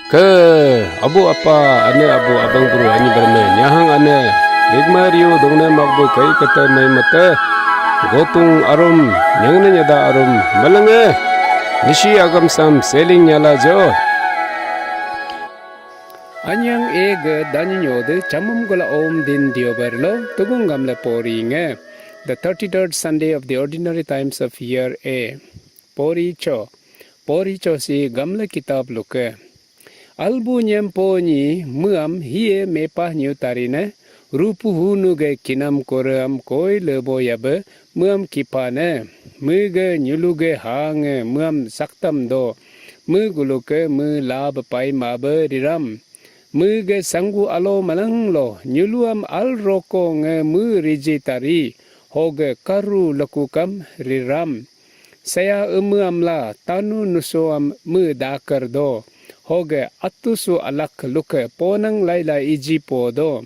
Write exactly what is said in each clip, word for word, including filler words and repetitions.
Ke abu apa, ane abu, abang buru, anyi berme, nyahang ane, rigma riu dongne magbu kai kete mai mete, gotung arum, nyangne nyada arum, melenge, nisi agam sam seling nyala jo. Anyang e ge danyi nyode chamum gula om din diober lo tugung gamle pori nge. The thirty-third Sunday of the ordinary times of year A. Pori cho. Pori cho si gamle kitab luke. Albu nyem po nyi muam hie mepah nyu tarine, rupu hunu ge kinam koream koi lebo yabe muam kipane, mege nyuluge hange muam saktam do, me guluke me lab pai mabe riram, mege sanggu alo malang lo nyuluam al roko nge me riji tari, hoge karu lekukam riram. Saya eme amla tanu nuso am me dakar do, hoge atusu alak luke ponang laila iji po do.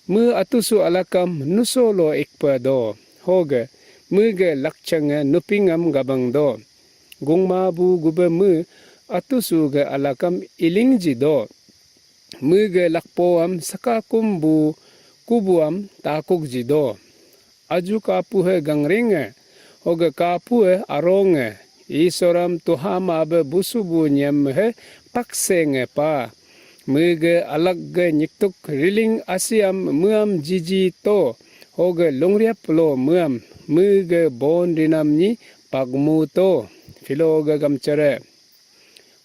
Me atusu alakam nuso lo ikpe do, hoge mege lakchang nupingam gabang do. Gungma bu gube me atusu ge alakam ilingji do. Mege lakpo am sakakum bu kubu am takuk ji do. Aju kapu he gangring e, hoge kapu he arong e, Isoram tuhama be busu bu nyem he pakse nge pa. Mege alak ge nyiktuk riling asiam meam jiji to, hoge lungriap lo meam, mege bon rinam nyi pagmu to. Filo ge gamchere.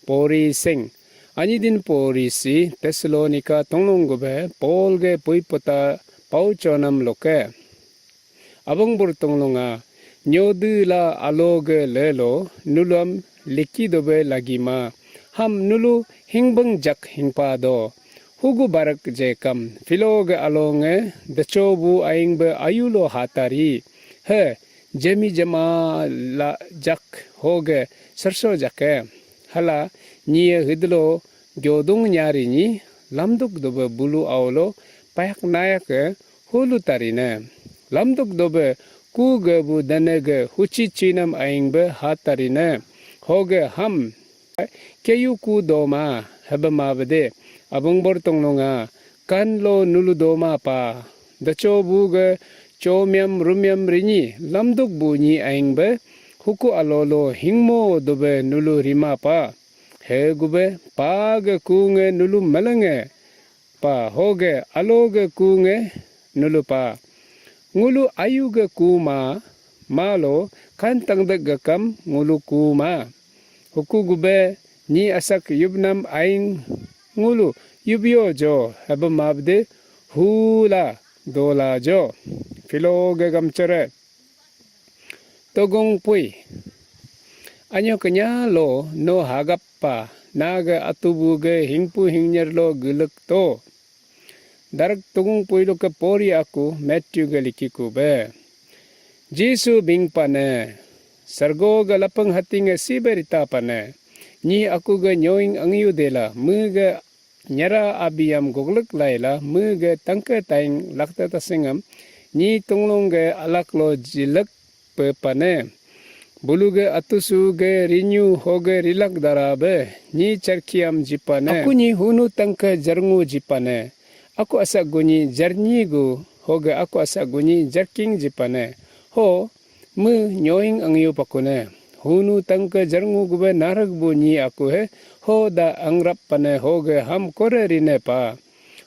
Pori sing. Anyi din pori si Tesalonika tonglong gube Paul ge pui pota pau chonam loke. Abang bur tonglonga, nyodu la alo ge lelo nuluam liki dobe lagi ma. Ham nulu hingbeng jak hingpa do. Hugu barak je kam filo ge alo nge decho bu aing be ayu lo hatari. He, jemi jema la jak hoge serso jake. Hala nyi hidlo gyodung nyari nyi lamduk dobe bulu aulo payak nayak hulu tarine. Lamduk dobe ku ge bu dane ge huchi chinam aing be hatarine. Hoge ham keyu ku doma hebe mabede abung bor tonglonga kan lo nulu doma pa. Dacho bu ge chomiam rumiam rinyi lamduk bu nyi aing be huku alolo hingmo dobe nulu rima pa. He gube pa ge ku nge nulu melenge pa hoge alo ge ku nge nulu pa. Ngulu ayu ge ku ma, malo kan tangdek ge kam ngulu ku ma. Huku gube nyi asak yubnam aing ngulu yubio jo hebe mabde hula dola jo. Filo ge gamchere. Togong pui. Anyo kenya lo no hagap pa naga atubu ge hingpu hingnyer lo gulek to. Darak tugung puilu ke pori aku Matthew ge likiku be. Jisu bing pane, sergo ge lapang hati nge si berita pane, nyi aku ge nyoing angyu dela me ge nyera abiyam goglek laila me ge tangke taing lakta tasingam nyi tunglong ge alak lo jilek pe pane. Bulu ge atusu ge rinyu hoge rilak dara be nyi charkiam jipane. Aku nyi hunu tangke jarngu jipane. Aku asak gunyi jarnyi gu hoge aku asak gunyi jarking jipane. Ho me nyoing angyu pakune. Hunu tangke jarngu gube narak bu nyi aku he ho da angrap pane hoge ham kore rine pa.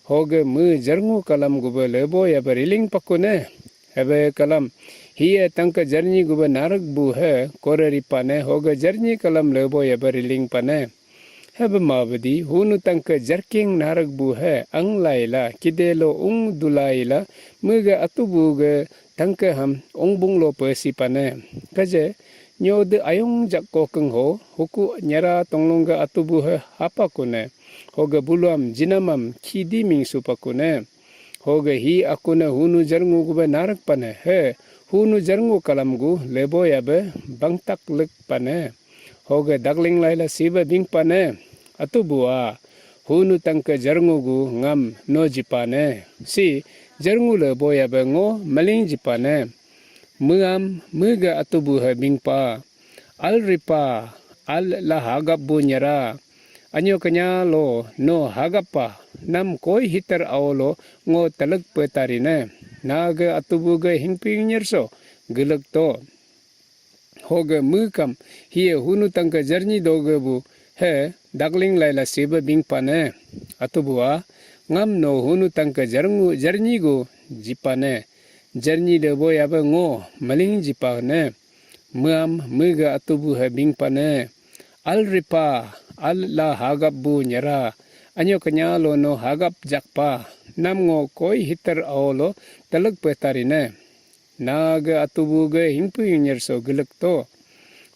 Hoge me jarngu kalam gube lebo ya be riling pakune. Hebe kalam, hiye tangka jarnyi gube narak bu he kore ripane hoge jarnyi kalam lebo yebe riling pane. Hebe mabedi hunu tangka jarking narak bu he ang laila kidelo ung dulaila mege atubu ge tangka ham ungbung lo pesi pane. Kaje nyode ayong jak kokeng ho huku nyera tonglong ge atubu he hapa kune. Hoge buluam jinamam kidi mingsu pakune. Hoge hi akune hunu jarngu gube narak pane he hunu jarngu kalam gu lebo yabe bangtak lek pane. Hoge dagling laila sibe bing pane. Atu bua hunu tangke jarngu gu ngam no jipane. Si jarngu lebo yabe ngo maling jipane. Meam mege atu bu he bingpa. Al ripa al la hagap bu nyera. Anyo kenya lo no hagapa, nam koi hitar aolo ngo talak petari ne. Naga atubu ge hingping nyerso, gelek to. Hoge mekam, hie hunu tangke jarnyi doge bu, he, dagling laila sebe bingpane. Atubu a, ngam no hunu tangke jarngu, jarnyi gu jipane. Jarnyi de boy abe ngo, maling jipane. Meam, mege atubu he bingpane. Al ripa, al la hagap bu nyera. Anyo kenya lo no hagap jakpa. Nam ngo koi hitar aolo talak petarine. Naga atubu ge hingpu hingnyerso gelek to.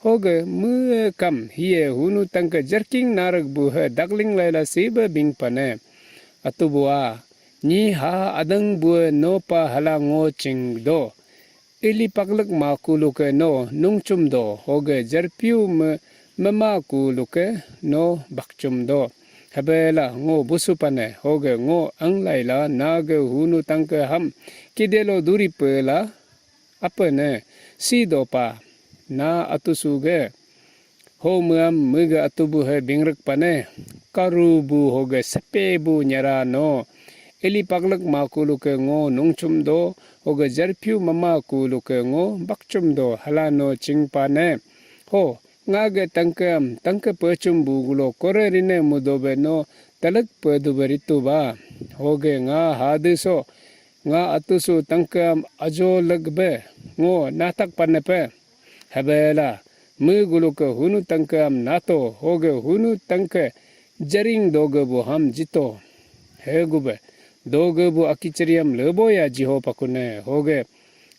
Hoge mue kam hie hunu tangke jerking narak bu he dagling laila sebe bingpane. Atubu a, nyi ha adang bue no pa hala ngo ching do. Ili paglek ma kuluke no nungchum do, hoge jerpiu me mema kuluke no bakchum do. Hebela ngo busu pane, hoge ngo anglaila nage hunu tangke ham kidelo duri pela apene si dopa na atusu ge. Ho meam mege atubu he bingrik pane, karu bu hoge sepe bu nyera no. Eli paglek ma kuluke ngo nungchum do, hoge jerpiu mama kuluke ngo bakchum do, hala no chingpane. Ho, ngage tangke am, tangke pechum bu gulo kore rine mudobe no talak pedube ritu ba. Hoge nga hade so, nga atusu tangke am ajo legbe, ngo natak panepe. Hebela, me guluke hunu tangke am nato, hoge hunu tangke jaring doge bu ham jito. He gube, doge bu akicheriam lebo ya jiho pakune, hoge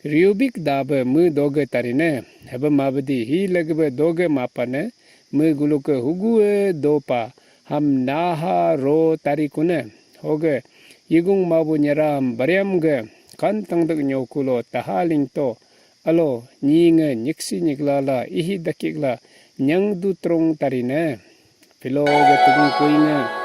riubik dabe me doge tarine, hebe mabedi hi legebe doge mapane, me guluke hugue dopa ham naha ro tarikune, hoge yigung mabu nyeram bariam ge kan tangdek nyokulo taha lingto, alo, nyi nge nyiksi nyiklala ihi dakikla nyang du trong tarine. Pilo ge tugung kui nge